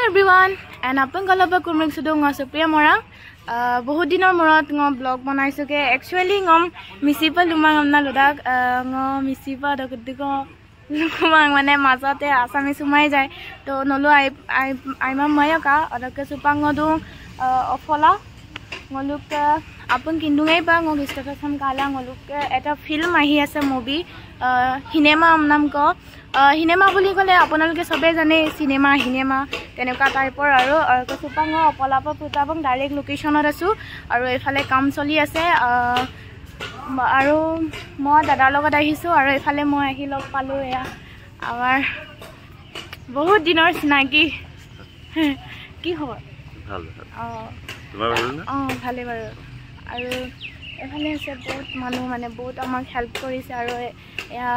Everyone and apun kalaba kumrik sudo ngo Supriya Morang বহুত দিনৰ মূৰত ngo blog বনাইছোকে actually ngom মিচিপা লুমাং আমনা লুদাক ngo মিচিপা দকদিক লুমাং মানে মাজতে আসামি সুমাই যায় তো নলো I আইমা ময়কা অদকে সুপাং ngদু অফলা ngলুক আপোন কিন্দুঙাই বা ngo স্টেটাস কালা ngলুক এটা ফিল্ম আহি আছে মুভি হিনেমা নাম ক হিনেমা বুলি ক'লে আপোনালোকে সবে জানে সিনেমা হিনেমা তেনেকুৱা টাইপৰ আৰু সুপাং অপলাপ পুতাবং ডাইৰেক্ট লোকেশ্যনত আছো আৰু এফালে কাম চলি আছে আৰু মই দাদাৰ লগত আহিছো আৰু এফালে মই আহি লগ পালো এয়া আমাৰ বহুত দিনৰ চিনাকি কি খবৰ ভাল তোমাৰ ভাল নে অ ভালে বাৰু আৰু এফালে আছে বহুত মানুহ মানে বহুত আমাক হেল্প কৰিছে আৰু এয়া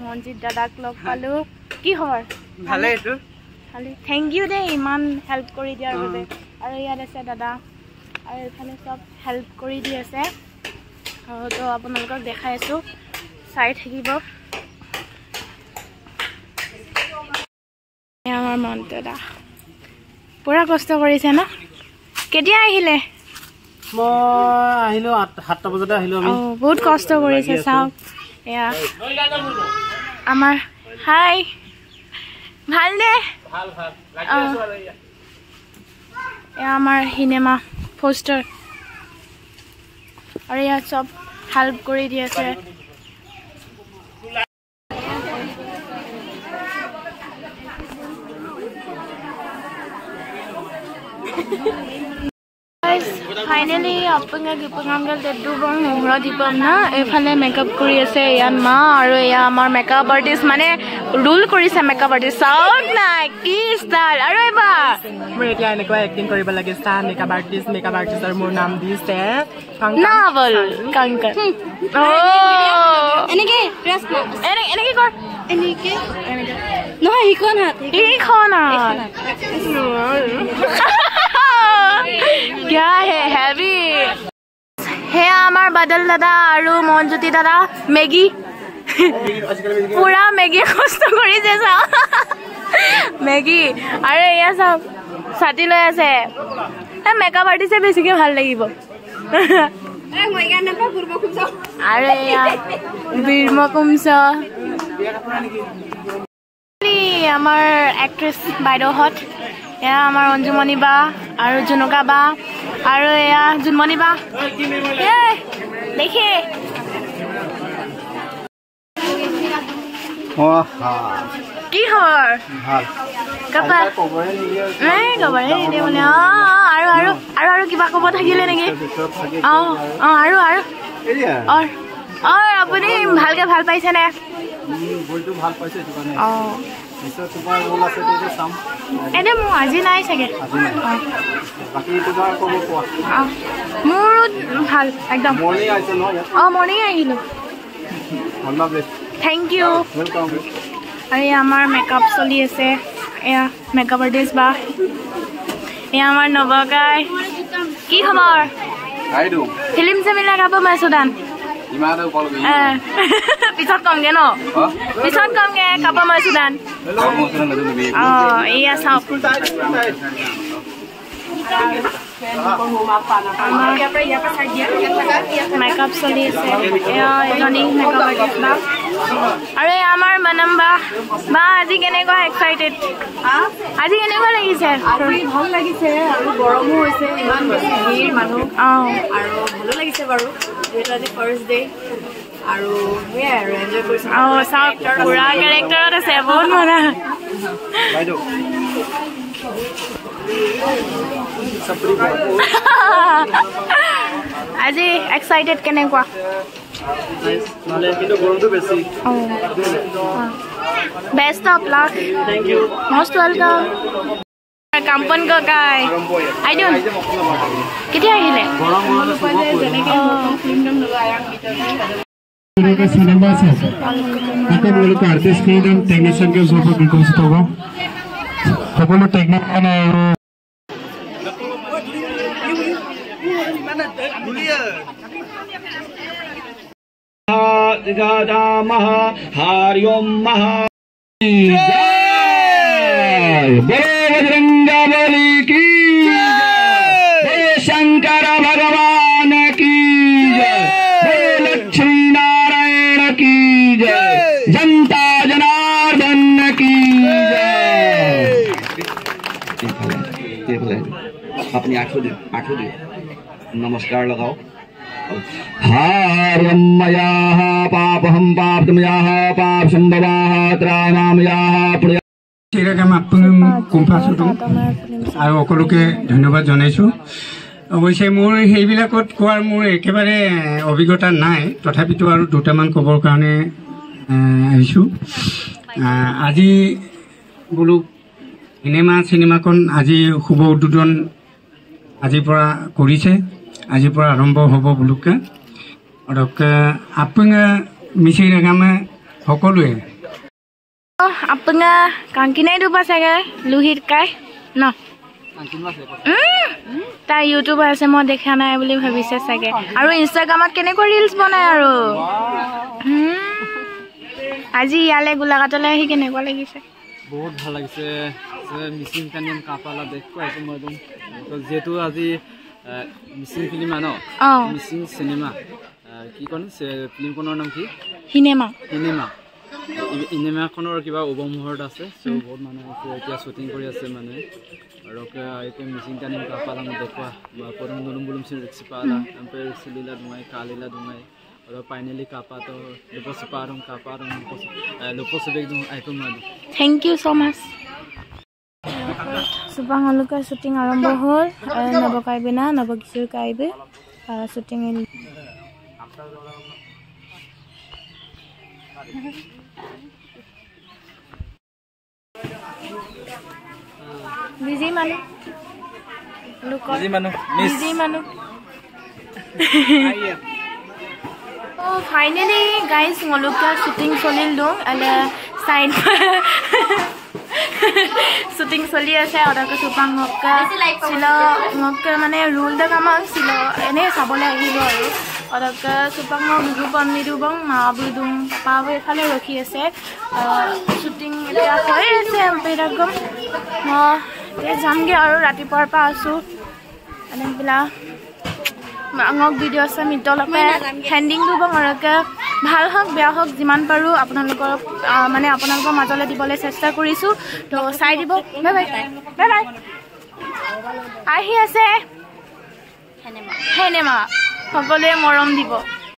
মঞ্জিত দাদাক লগ পালো কি খবৰ ভালে এইটো ভালে thank U দে ইমান হেল্প কৰি দিয়াৰ বাবে আৰু ইয়াত আছে দাদা আৰু এফালে সব হেল্প কৰি দি আছে আৰু তো আপোনালোকক দেখাই আছো চাই থাকিব আমাৰ মন্ত দা পুৰা কষ্ট কৰিছে না কেতিয়া আহিলে মই আহিলো 7টা বজাতে আহিলো আমি বহুত কষ্ট কৰিছে চাওক এয়া আমাৰ হাই ভাল নে ভাল ভাল লাগি আছো আৰু এয়া আমাৰ সিনেমা পোস্টাৰ আৰু ইয়াত সব হেল্প কৰি দি আছে ফাইনালি আপোনাক গিপঙামগল দেদুবং উমৰা দীপম না এফালে মেকআপ কৰি আছে ইয়ান মা আৰু এয়া আমাৰ মেকআপ আৰ্টিষ্ট মানে ৰুল কৰিছে মেকআপ আৰ্টিষ্ট চাওক না কি ষ্টাইল আৰু এবাৰ মোৰ এতিয়া এনেকুৱা এক্টিং কৰিব লাগে চা মেকআপ আৰ্টিষ্টৰ মোৰ নাম দিছে না বল কাংকন ও এনেকে এনেকে কৰ এনেকে নহয় ইখন হাত ইখন হাত क्या है हैवी হে আমাৰ বাদল দাদা আৰু মনজ্যোতি দাদা মেগী পুৰা মেগী কষ্ট কৰিছে চাও মেগী আৰু এয়া চাওক ছাতি লৈ আছে মেকআপ আৰ্টিষ্টে বেছিকে ভাল লাগিব আৰু এয়া বীৰ্ম কুমচ আমাৰ এক্ট্ৰেছ বাইদেউহঁত এয়া আমাৰ অঞ্জুমণি বা আৰু জুনুকা বা আৰু এয়া জুনমণি বা দেখি কি খবৰ মানে আৰু আৰু আৰু আৰু কিবা ক'ব থাকিলে নেকি অ অ আৰু আৰু অ আপুনি ভালকে ভাল পাইছেনে অ এনে মোৰ আজি নাই চাগে মোৰো ভাল একদম অ মৰ্ণিং আহিলোঁ thank U আৰু এয়া আমাৰ মেকআপ চলি আছে এয়া মেকআপ আৰ্টিষ্ট বা এয়া আমাৰ নৱকাই কি খবৰ ফিল্ম চিমিল লগাব মাছুদান পিছত কমগে ন পিছত কমগে কাপা মাছুদান অ এয়া চাওক মেকআপ চলি আছে এয়া এজনী মেকআপ আৰ্টিষ্ট বা আৰু এয়া আমাৰ মনম বা বা আজি কেনেকুৱা এক্সাইটেড আজি কেনেকুৱা লাগিছে আজি ভাল লাগিছে আৰু গৰমো হৈছে ইমান বেছি ভিৰ মানুহ আৰু ভালো লাগিছে বাৰু যিহেতু আজি ফাৰ্ষ্ট ডে আৰু সেয়াই আৰু এনজয় কৰিছোঁ অ চাওক পুৰা কেৰেক্টাৰত আছে বহুত মজা আজি এক্সাইটেড কেনেকুৱা best of luck most welcome কাম্পন ককাই আইডন কেতিয়া আহিলে সকলো টেকনিচিয়ান আৰু এইফালে আপুনি আঁঠু দিয়ক, আঁঠু দিয়ক, নমস্কাৰ লগাওক। হাৰময়াহ পাপহম পাপতময়াহ পাপ সম্ভৱাহ ত্ৰাণাময়াহ। আৰু সকলোকে ধন্যবাদ জনাইছোঁ। অৱশ্যে মোৰ সেইবিলাকত কোৱাৰ মোৰ একেবাৰে অভিজ্ঞতা নাই, তথাপিতো আৰু দুটামান ক'বৰ কাৰণে আহিছোঁ। আজি বোলো চিনেমাখন আজি শুভ উদ্বোধন আজিৰ পৰা কৰিছে, আজিৰ পৰা আৰম্ভ হ'ব বোলোকে। আৰু আপোনাৰ মিচিং ৰেগামে সকলোৱে আপোনাৰ কাংকিনাই দুবা চাগে লোহিত কাই ন, তাৰ ইউটিউবাৰ আছে, মই দেখা নাই বুলি ভাবিছে চাগে। আৰু ইনষ্টাগ্ৰামত কেনেকুৱা ৰিলচ বনাই। আৰু আজি ইয়ালৈ গোলাঘাটলৈ আহি কেনেকুৱা লাগিছে? বহুত ভাল লাগিছে। মিচিং কানিম কাপালা দেখুৱাইছোঁ মই একদম, যিহেতু আজি মিচিং ফিল্ম ন, মিচিং চিনেমা কি কয় ফিল্মখনৰ নাম কি? হিনেমা। হিনেমা, চিনেমাখনৰ কিবা উপ মুহূৰ্ত আছে। চ' বহুত মানুহ আছে, এতিয়া শ্বুটিং কৰি আছে মানুহে। আৰু এতিয়া মিচিং টানিম কাপালাম দেখুৱা পদম নলুম বুলুম চিপালা চিলিলা ধুঙাই কালিলা ধুঙাই আৰু ফাইনেলি কাপাটো লুপ চিপাৰং কাপাৰং লুপ চুবেক আইপম। Thank you so much. চুপাঙলুকা শ্বুটিং আৰম্ভ হ'ল। নৱকাইবিনা নৱকিশোৰ কাইবে শ্বুটিং বিজি মানুহ, বিজি মানুহ। ফাইনেলি গাইজ মলুকা শ্বুটিং চলিল দোং চাইড শ্বুটিং চলি আছে। অদাকে চুপাং মক্কা চিল মক্কা মানে ৰোল দাক আমাক চিল এনেই চাবলৈ আহিব। আৰু অদাকে চুপাং বিহু পন্নিদু বং মা দুং পাপা এইফালে ৰখি আছে। শ্বুটিং এতিয়া হৈ আছে। মই এতিয়া যামগৈ আৰু ৰাতিপুৱাৰ পৰা আছোঁ। এনেবিলাক আঙক ভিডিঅ' আছে মিতলকে হেণ্ডিং দিব আৰু ভাল হওক বেয়া হওক যিমান পাৰোঁ আপোনালোকৰ মানে আপোনালোকৰ মাজলৈ দিবলৈ চেষ্টা কৰিছোঁ। তো চাই দিব। Bye bye, bye bye. আহি আছে হেনেমা, সকলোৱে মৰম দিব।